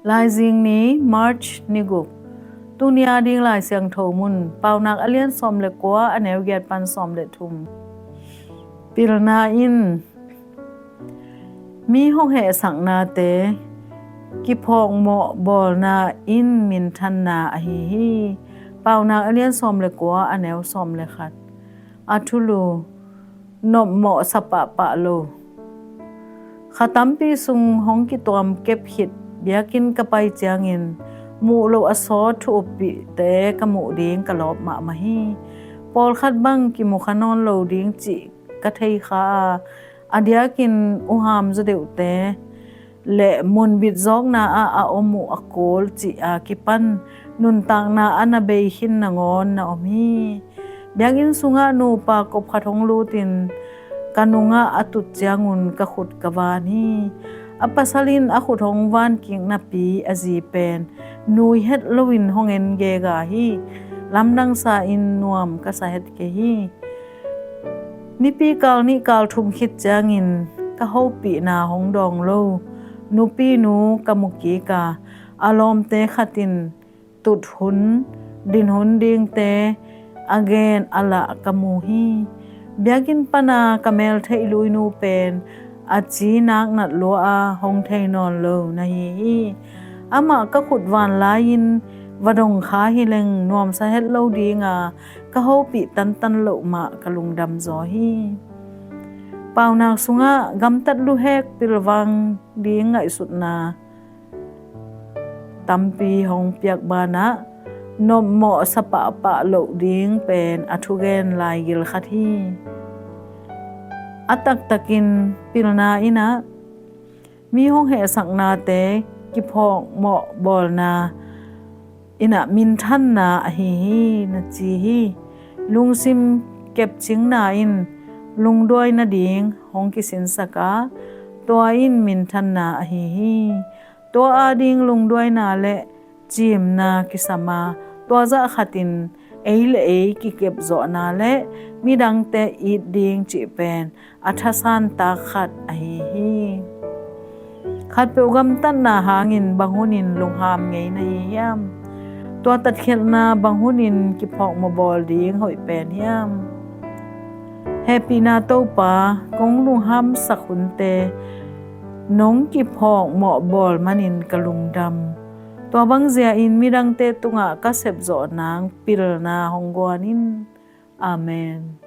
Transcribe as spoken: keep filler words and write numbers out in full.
Laizing ni, March ni guk. Tuni a ding Lai Siangtho mun, Paunak a lian sawm le kua, a neu giat pan sawm le thum. Pilna in mi hong hehsaknate kiphawkmawh bawlna in minthanna ahi hi. Paunak a lian sawm le kua, a neu sawm le khat. A thulu, nopmawh sa pahpah lo. Kha tampi sung hong kituam kep khit biakinn ka pai ciangin muh loh a sawt thu uppihte ka muh ding ka lawp mahmah hi. Pawlkhat bang kimu kha nawn lo ding cih ka thei kha a, a diakin uham zaw deuhte le munbit zawkna ah a om uh a kul cih a kipan nuntakna a na bei khin nangawn na om hi. Biakinn sungah nupa kop khat hong lutin ka nungah a tut ciangun ka khut ka van hi. A pasal in a khut hong van kik napi a zi pen nui het loin hong en gega hi. Lamdang sa in nuam ka sa het kei hi. Nipi kal nih kal thum khit ciangin ka hopihna hong dawng lo nupinu ka mu kik a, a lawmte khat in tut hun, din hun dingte a gen a lah ka mu hi. Biakinn pana ka mel theih luinu pen a ci nak nat lua a hong thei nawn lo na hi hi. Amah ka khut van lai-in va dong kha hi leng nuamsa het lo dinga ka hopih tantan loh mah ka lungdam zaw hi. Paunak sungah gamtat luhek pilvang ding ngaihsutna tampi hong piak banah nopmawh sa pahpah loh ding pen a thugen laigil khat hi. A taktakin pilna in ah mi hong hehsaknate kiphawkmawh bawlna in ah minthanna ahi hi na ci hi. Lungsim kepcingna in lungduai nading hong kisinsak a, tua in minthanna ahi hi. Tua ading lungduaina le cimna kisam a, tua zah khatin ei le ei kikepzawhna le midangte it ding cih pen a thasan tak khat ahi hi. Khatpeuh gamtatna hangin bang hunin lungham ngei na hi hiam? Tua tatkhialhna bang hunin kiphawkmawh bawl ding hoih pen hiam? Hehpihna Topa, kong lunghamsak hunte nong kiphawkmawh bawl manin ka lungdam. Tua bangzia in midangte tungah ka sepzawh nang pilna hong guan in. Amen.